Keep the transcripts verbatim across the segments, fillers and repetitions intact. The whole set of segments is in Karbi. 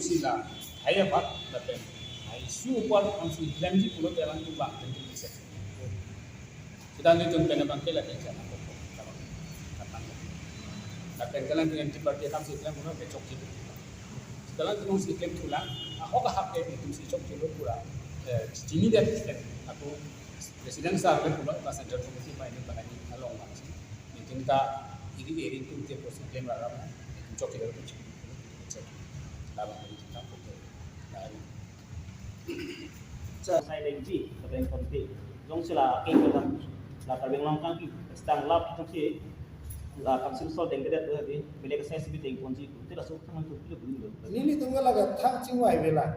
Sila, hai abat lapen hai issue apor aphansi klemji pulote alangtum bang penting bisa. Sudah nelitum pen abang ke lagi jana ko. Lapen ke alangtum anti party aphansi klem pulo ke chokche. Sudah alangtum si klem thulang, ahok ahap ke nelitum si chokche lo pura. Eh, chini dia aku president sir ke pulo, pas central committee main ini bangai along bangsi. Nelitum ta iri iri tum te post klem rara, nelitum chokche lo. Laban nelitum ta pokok. Sai lengji, kadang konti. Jongsi la keng kadang la Karbi Anglong kangki, stang lap jongsi la council sol dengkedet tu hadi, beli ke saya sibi deng ponji, tidak suka teman tu pilih belum tu. Nelitum ke lake thang chingvai vela.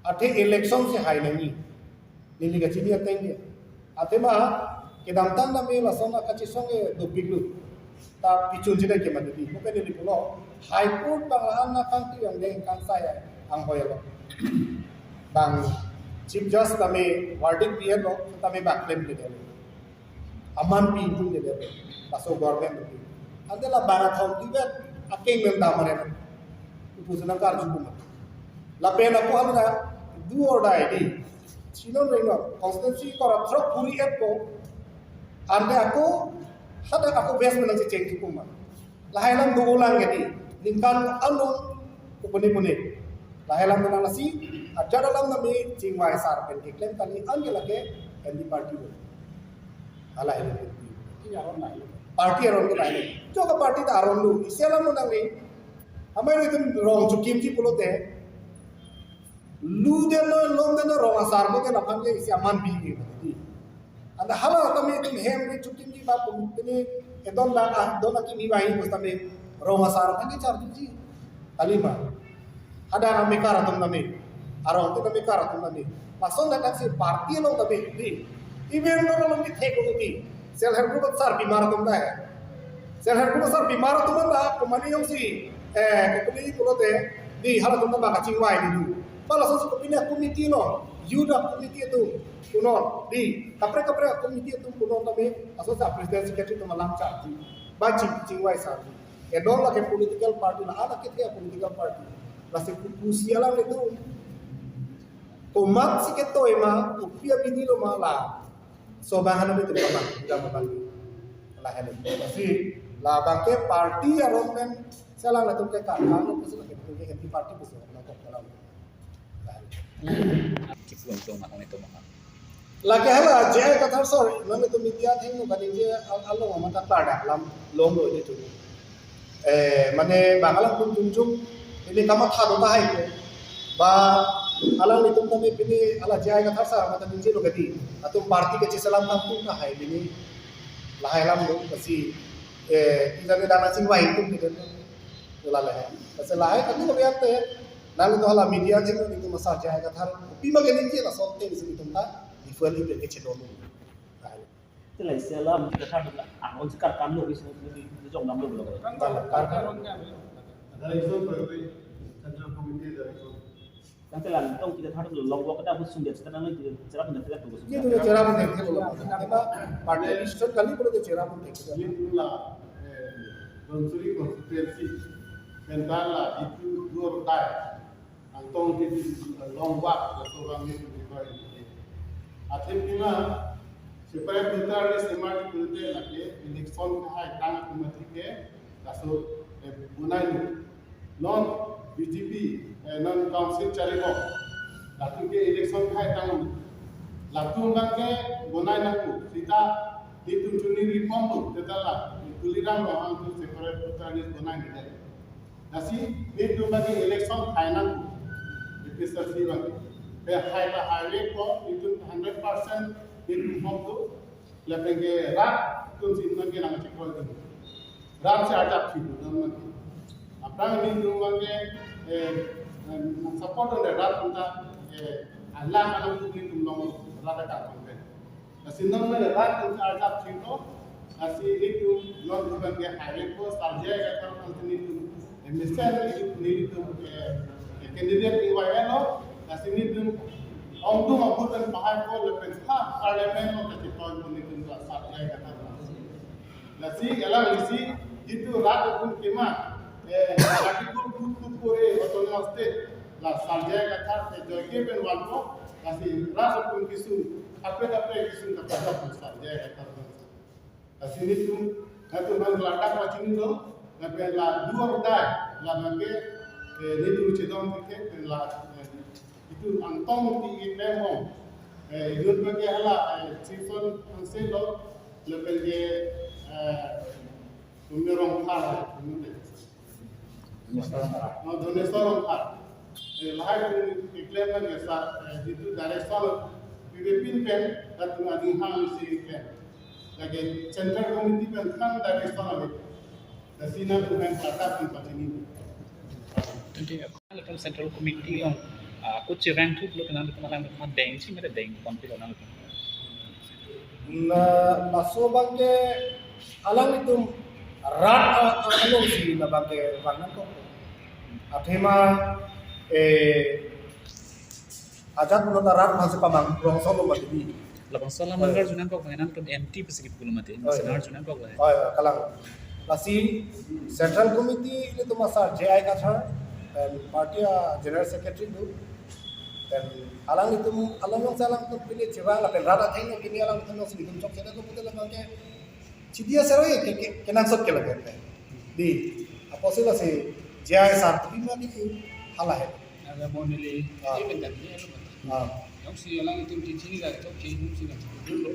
Athe election si hai nangji. Neli kachini ateng ke. Athema kedamtang nami lason akachesong ke dopiklo. Ta pichun chida ke mati di. Bukan neli pulo. High Court bang la-an na kangti yang deng kangsai anghoi lo. Bang Chief Judge tame verdict diya lo, tame bang klem ke delo. Aman pi ingtung ke delo. Laso government lo. Ante la barathom tivet akeng mem damare. Upu senang karju kuma. Lapen ako halo na do or die di. Sinon rengno, constituency kora throk puri et ko. Ante ako, hadak ako best menang si cheng chukuma. Lahai alam do ulang ke di. Ningkan anu kupuni puni. Lahai alam menang nasi, ajar alam nami chingvai sar pen keklem kali an ke lake anti party lo. Halahai alam pen. Ini aron lahai. Party aron ke lahai. Joka party ta aron lo. Isi alam menang ni. Amai nelitum rong chukimji pulote. Lu den no, lom den no, rong asar bo ke lapan ke isi aman bi ke. Anta hala tame itum hem ri chukimji ba pum pini edon da ah don akimi bahi bos tame rong asar tame charjuji. Kalima. Ada name kar atum name. Arong tu name kar atum name. Lason da si party lo tame di. Even no lo di thek ko di. Self help group sar bimar atum da. Self help group sar bimar atum da, komane jongsi, eh, kopine pulote, di halatum ta bang kachingvai di du. Ba lason si kopine committee lo, youth committee atum, punon, di, kaprek kaprek committee atum punon tame, lason si president secretary atum alam charjuji. Ba ching, chingvai charjuji. Edon lake political party la, anak kita political party. Lasi kukusi alam itu, komat si ketoi ma, kopi abini lo ma la. So bang hana betul bang, udah bang. Lahai alam. Lasi labang ke party aron pen selang latum ke kan, kan lo pusi lake betul ke anti party pusi na kok dalam. Kipu untung mahal itu mahal. Lake hala J I Kathar sir, nang itu media theng lo kan je al-, alo mata pada lam long lo itu. Eh, mane bang alangtum jumjum, ini kamatha do tahai ko. Ba alanglitum tame pini ala J I Kathar sir mata ningje lo kadi. Atum party kacheselam tangtung tahai pini. Lahai alam lo, lasi, eh, ijane dana chingvai tum kita. Lahai. Lasi lahai kami ko biar te. Nang itu hala media jing itu masa J I Kathar. Pima ke ningje la something si itum ta. Different itu kecil dulu. Lahai. Te la isi alam kita thar dula, ah, on sekar kam lo, isi, isi, isi jong nam lo, lo. Kan, kan, kan, kan, kan. Ada isu seperti central committee dari itu. Kan te la tong kita thar dula, long walk kita bus sung dia, kita nang kita cerap, kita cerap, bus sung dia. Ini tu cerap, kita cerap. Kita party listed kali, boleh cerap, kita. Ini tu la, eh, Dhansiri constituency, mental la, itu dua die. Angtong di di long walk, laso abang nelitum koi. Athe pima, separate voter list emerge pulote lake, election kahai tang atum athe ke, laso, eh, bonai lo. Non B J P, eh, non council charibok. Latum ke election kahai tang. Latum abang ke bonai nangpo. Sita, nelitum chuni reform lo, seta la, Tuliram Ronghang tu separate voter list bonai nangpo. Lasi, nelitum bagi election hai nang, A P H L C bagi. Pen hai ta hai rek ko, nelitum hundred percent nelitum hok tu, lapen ke rat atum si nang ke nang chekoi tu. Rat si arjap si tu, nang nang. Aphrang nelitum bagi, eh, eh, support oleh rat atum ta, eh, alang alang tu nelitum long rat ta kar pen. Lasi non le rat atum arjap chingko, lasi nelitum non bukan ke hai rek ko, Sir J I Kathar atum nelitum, eh, mesen nelitum, eh, eh, candidate ingvai lo, lasi nelitum ongdung abut pen pahai ko, lapen ha parliament lo kachetoi ko nelitum la Sir J I Kathar. Lasi alang lasi itu rat atum kema, eh, article two two Pure Autonomous State, la Sir J I Kathar, eh, joike pen vanpo, lasi rat atum kesung, kaprek kaprek kesung kaprek kaprek Sir J I Kathar. Lasi nelitum, nelitum bang ladak la chinilo, lapen la do or die, labangke, eh, nelitum chedon thekthe, pen la, eh, itum angtong ti iklembom, eh, yun bangke hala, eh, Sison Angse lo, lapen ke, eh, Tumne Rongphar, eh, tumne. Oh, Donesor Rongphar. Eh, lahai atum keklem lake sa, eh, jitu direction P B P pen, latum ading hang si keklem. Lake Central Committee pen than direction lake. Lasi nelitum pen kata pen pachini. Thank you. Latum Central Committee along, ah, kuchi rank thup lo kenang latum alang latum deng si mere deng konpi lo nang. Na, laso abangke alanglitum rat a-, a-, alongsi labangke vannangkok. Athema, eh, ajat pulo ta rat aphansi pamang rongso lo mati di. Labangso alam, eh, nang arjunangkok, nangtum anti pesi kipu lo mati. Oh, iya. Nang arjunangkok lo. Oh, iya, kalang. Lasi Central Committee ilitum asar J I Kathar, pen party a General Secretary do. Pen alanglitum, alang alongsi alangtum pini chevang lapen rat atheng pini alangtum alongsi nelitum chokche lo pute labangke chidia seroi ke, ke, kenangsot ke lapen. Di, apotsi lasi J I sar pini ma di hala he. Ada mo neli, ah, ini bentar, ini anu bentar. Ah. Jongsi alanglitum chini la chokche, jongsi na chokche dulu.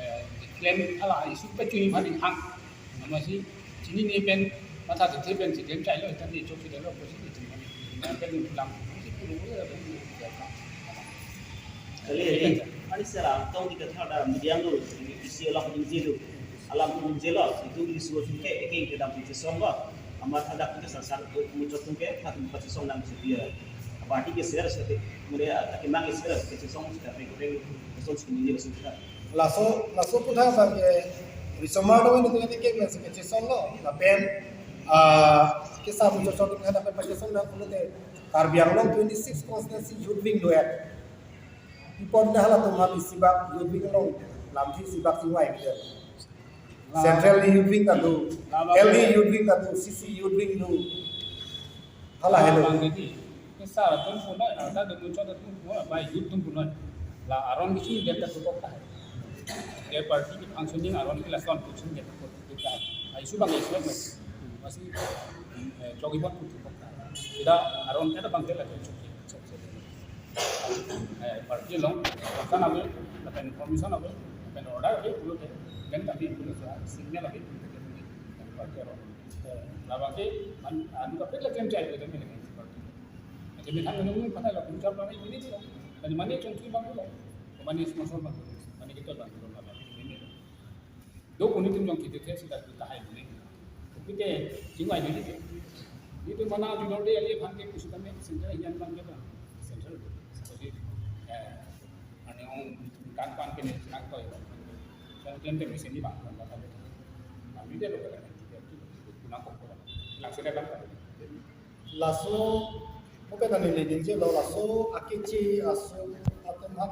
Eh, claim hala isu pachui mari hang. Amatsi chinine pen matha thekthe pen si claim chai lo, tadi chokche dulu, apotsi ni chinine pen pulang. Si pulang lo, ya, pulang. Kali ini, ani sera, tong di kethar da, mediang dulu, isi alam pun jelu. Alam pun jelu, itu di suruh sungke, eke kedam pun sesong ba. Amat ada pun sasar, muncul sungke, tak pun sesong nang setia. Party ke share sete, kemudian, tak emang ke share, ke sesong sudah, ke, ke, ke sesong sendiri sudah. Laso, laso putha abangke risomar do ini tuh ini ke biasa ke sesong lo, lapen, ah, kisah muncul sesong kita dapat pakai sesong dan pulote Karbi Anglong twenty-six constituency youth wing do ya. Ipon dah halatum hami sibak youth wing along, lamthe sibak singwai gitu. Central youth wing ta do, L D youth wing ta do, C C youth wing do. Hala helo. Bang jadi, misal atum punoi, ada demi contoh atum punoi, baik youth atum punoi. La aron kisi dia tertutup kah. Dia party ke functioning aron ke lason kucing dia tertutup kah. Ai isu bang isu mas. Masih, eh, jogi bon tertutup kah. Tidak aron kita bang dia lagi cuci. Eh, party along, kan ave, lapen information ave, lapen order ave, pulote, kan kami pulo sa, signal ave, pulote, party along. Eh, labangke, man, anu kaprek la claim chai, pulote, party. Jadi, kan menunggu pada la, puncak la, ini dia. Dan mana chongki bang pulo, mana sponsor bang pulo, mana kita bang pulo, mana ini. Do kuni tum jong kiti the sita tu tahai bune. Kiti jingwai bune. Itu mana judor de ali aphan ke kusi kami center yan bang ke bang. Center. Jadi, eh, ane ong kan pan ke ne nak toy. Kan tem tem sini bang kan kata. Kami de lo kan. Itu kuna kok. Langsung kan. Laso, mo pen neli ningje lo laso, akeche aso, atum han,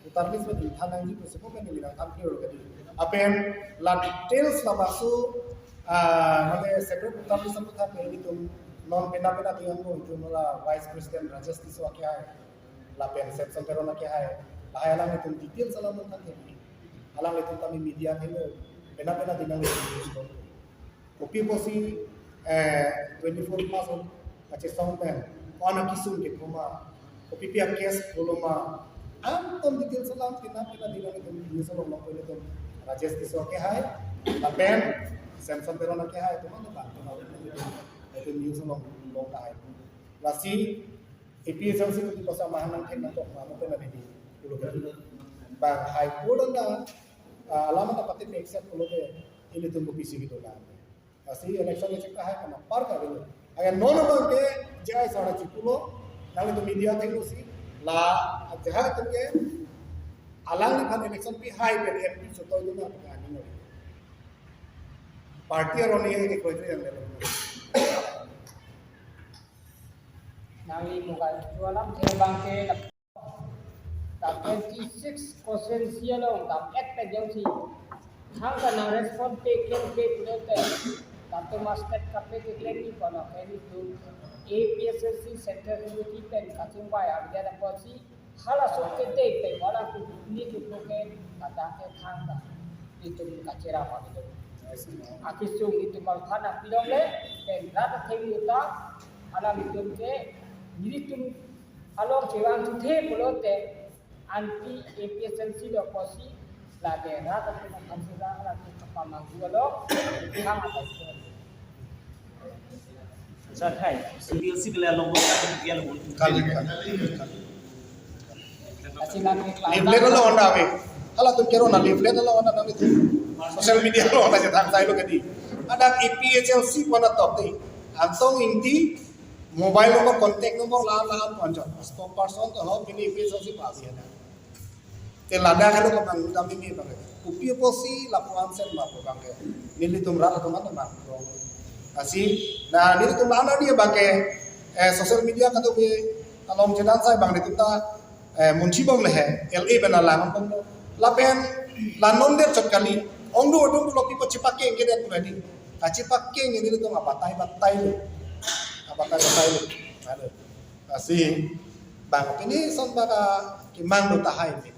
voter list pen than nangji pusi mo pen neli nangthan clear kadi. Lapen, la details labangso, ah, mane separate voter list atum than neli tum non pena pena tiang mo itum la Vice President Rajesh Tisso ake hai, lapen Samson Teron ake hai, lahai alanglitum details alam than kadi. Alanglitum kami media thelo, pena pena dinang use lo. Kopi pusi, eh, twenty-four percent kachesong pen, ko-an akesung kethoma, kopi pi a-case pulo ma, anton details alam pena pena dinang itum news along long pena itum Rajesh Tisso ake hai, lapen Samson Teron ake hai, itum anton bang itum news along long ta hai. Lasi, A P H L C kuti kosa mahan nangthek nangkok ma, mo pen neli pulo kali. Bang High Court anta, ah, alam anta pati accept pulote, ilitum kopisi kedo lang. Lasi election ni chek tahai kana par ka belo. Agar nono bang ke J I sara chipulo, nanglitum media thenglo si, la, J I atum ke, alangliphan election pihai pen M P chotoi dun na paka ani ngori. Party aron ni ke koi yang lelo. Nangli mobile jualam ke bang ke dap twenty-six constituency along dap et pe jongsi. Hang ka nang respond pe ken pe pulote. Atum a-step kape keklem ni kono ke nelitum A P H L C Central Committee pen kachingvai abidan apotsi halaso ke dei pen wala ku ni tu ke kata ke thang ta nelitum kachera pa nelitum. Akisung nelitum malphan apilong le pen rat atheng uta hala nelitum ke nelitum along chewang chuthe pulote anti A P H L C lo apotsi lake rat atum aphan sila lake kapamanghu along hang atai ko. Sir, hai, C P L C bela long long kan dia long. Kali, kali, kali. Asi lake Leaflet lo onda ave. Halatum kero na leaflet lo onda nami tu. Social media lo onda jethang sai lo kedi. Ada A P H L C pon atok di. Antong Ingti mobile number, contact number lahan lahan pon chot. Spokesperson to ho pini A P H L C pa si ada. Te ladak helo ko bang dam ini bang. Kopi apotsi lapuan sen ma ko bang ke. Nelitum rat atum an bang. Asi na nelitum la-an dia bang ke eh, social media kado ke along chedan sai bang nelitum ta eh, munchi bom le he, L A bena lang bom lo. Lapen la non der chot kali. Ongdu odung lo pipo chipakeng ke det pula di. Kachipakeng ini nelitum abatai batai lo. Abatai batai lo. Halo. Asi bang pini son baka kimang lo tahai ni.